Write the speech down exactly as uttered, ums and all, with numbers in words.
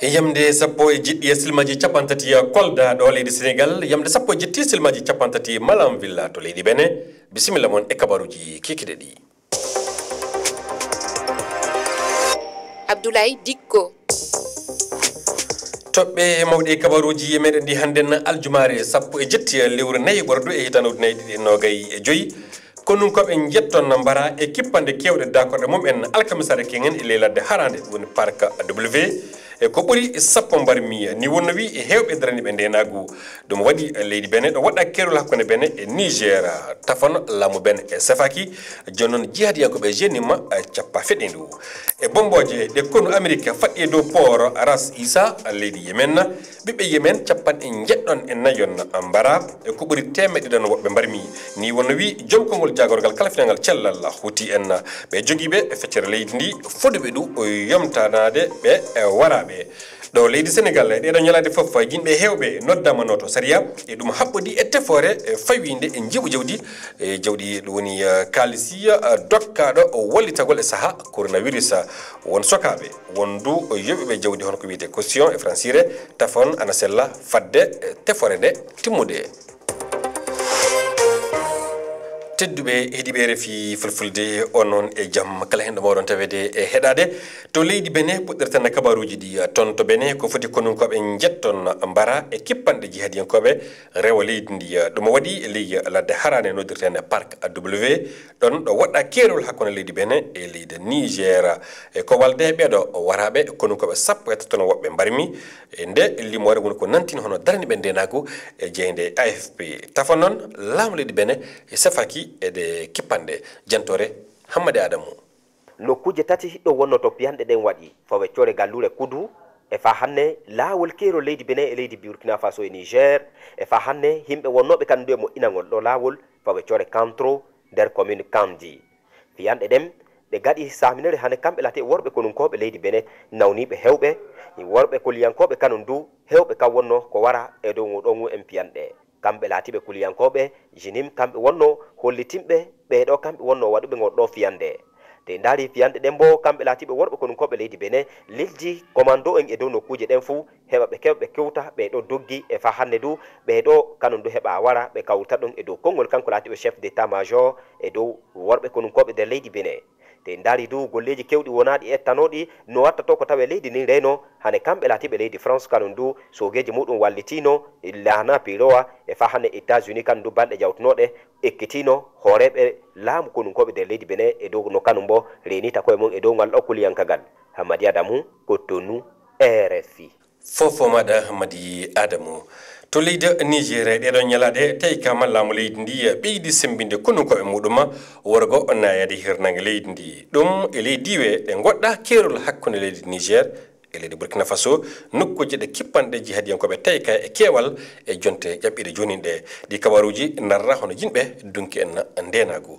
E yamde sappo e jeɗɗi e silmaji capantati Kolda ɗo leydi Senegal, yamde sappo e jeɗɗi silmaji capantati Malam Villa to leydi Benin. Bisimilla mon e kabaruji kikide ɗi. Abdoulaye Dikko. Toɓɓe mawɗe e kabaruji meɗen ɗi hannden aljumaare sappo e jetti lewru nayi ɓordu e hitande ujunnaji ɗiɗi e noogay e joyi. Konunkooɓe njetton mbara e kippande kewɗe dakorɗe mum en alkamisaare kengen e ley ladde haraande, ɗum woni Parc W. E ko ɓuri sappo mbarmi, ni wonno wi e heewɓe daraniiɓe ndeenaagu. Ɗum waɗi leydi Benin ɗo waɗa keerol hakkunde Benin e Niger. Tafon laamu Benin e sefaki, jooni noon jihadiyankooɓe G N I M cappa feɗeendu. E bombooje ɗe konu Amerik faɗɗi e dow pooro Ras Isa leydi Yemen, ɓiɓɓe Yemen capanɗe njeɗɗon e nayon mbara. E ko ɓuri teemeɗɗe ɗon woɓɓe mbarmi. Ni wonno wi joom konngol jaagorgal kala finangal cellal Huti en. Ɓe jogiiɓe feccere leydi ndi foduɓe ɗu yomtanaade ɓe waraaɓe. Ɗo leydi Senegal, e ɗeɗo ñalaade fof, yimɓe heewɓe noddaama nooto sariya, e ɗum haɓɓodi e tefoore, e fawinde e njiɓu jawdi, e jawdi ɗum woni, eh, kaalisi, eh, dokkaaɗo wallitagol e saha coronavirus. Won sokaaɓe, won du yoɓiɓe jawdi hono ko wiyetee caution e francire, tafon ana sella fadde, eh, tefoore nde timmude. Tedduɓe heɗiiɓe R F I Fulfulde, on noon e jam kala hen ɗo mawɗon taweede e heɗaade. To leydi Benin puɗɗirten kabaruuji ɗi, toon to Benin ko foti konunkooɓe njetton mbara e kippanɗe jihadiyankooɓe rewo leydi ndi. Ɗum waɗi ley ladde haraande noddirteende Parc W, ɗon ɗo waɗɗa keerol hakkunde leydi Benin e leydi Niger. E ko walde ɓeeɗo waraaɓe konunkooɓe sappo e tato no woɓɓe mbarmi. E nde limoore woni ko nantini hono daraniiɓe ndeenaagu e jeynde A F P. Tafon noon laamu leydi Benin e sefaki e ɗe kippanɗe. Jantoore Hammadi Adamu. Nokkuuje tati ɗo wonno to piyanɗe ɗen waɗi, faweccoore galluure Kudu, e faa hannde laawol keerol leydi Benin e leydi Burkina Faso e Niger, e faa hannde yimɓe wonnooɓe kanndu e moƴƴinangol ɗo laawol faweccoore Kantro nder commune Kandi. Piyanɗe ɗen, ɗe gaɗi saaminere hannde kamɓe laati e worɓe konunkooɓe leydi Benin nawniiɓe heewɓe, worɓe koliyankooɓe kanum du heewɓe kan wonno ko wara e dow ngo ɗon ngu en piyanɗe. Kamɓe laatiiɓe kuliyankooɓe G N I M, kamɓe wonnoo hollitinɓe ɓee ɗoo, kamɓe wonnoo waɗuɓe ngol ɗoo fiyande. Te ndaari fiyande ɗen boo, kamɓe laatiiɓe worɓe konunkooɓe leydi Benin, lilji commando en e dow nokkuuje ɗen fuu, heɓa ɓe kew-, ɓe kewta, ɓee ɗoo doggi, e faa hannde du, ɓee ɗoo kanum du heɓa wara, ɓe kawrita ɗum e dow konngol kanko laatiiɗo chef d'état-major e dow worɓe konunkooɓe nder leydi Benin. Te ndaari du golleeji keewɗi wonaaɗi ettanooɗi no watta to ko tawee leydi ndin reenoo, hane kamɓe laatiiɓe leydi France kanum du soogeeji muuɗum wallitiino, laana pirowa e faa hannde États-Unis kanum du balɗe jawtunooɗe ekkitiino hooreeɓe laamu konunkooɓe nder leydi Benin e dow no kanum boo reenita koye mum e dow ngal ɗoo kuliyankagal. Hammadi Adamu, Cotonou, R F I. Fofo maɗa Hammadi Adamu. To leydi Niger, ɗeɗo ñalaaɗe, tawi kama laamu leydi ndi ɓeydi semmbinde konunkooɓe muɗum worgo naayaade hirnaange leydi ndi. Ɗum e ley diiwe ɗe ngoɗɗa keerol hakkunde leydi Niger e leydi Burkina Faso, nokkuuje ɗe kippanɗe jihadiyankooɓe tawi ka e keewal e jonte ƴaɓɓiiɗe joonin ɗe. Ɗi kabaruuji narra hono yimɓe dunki en ndeenaagu.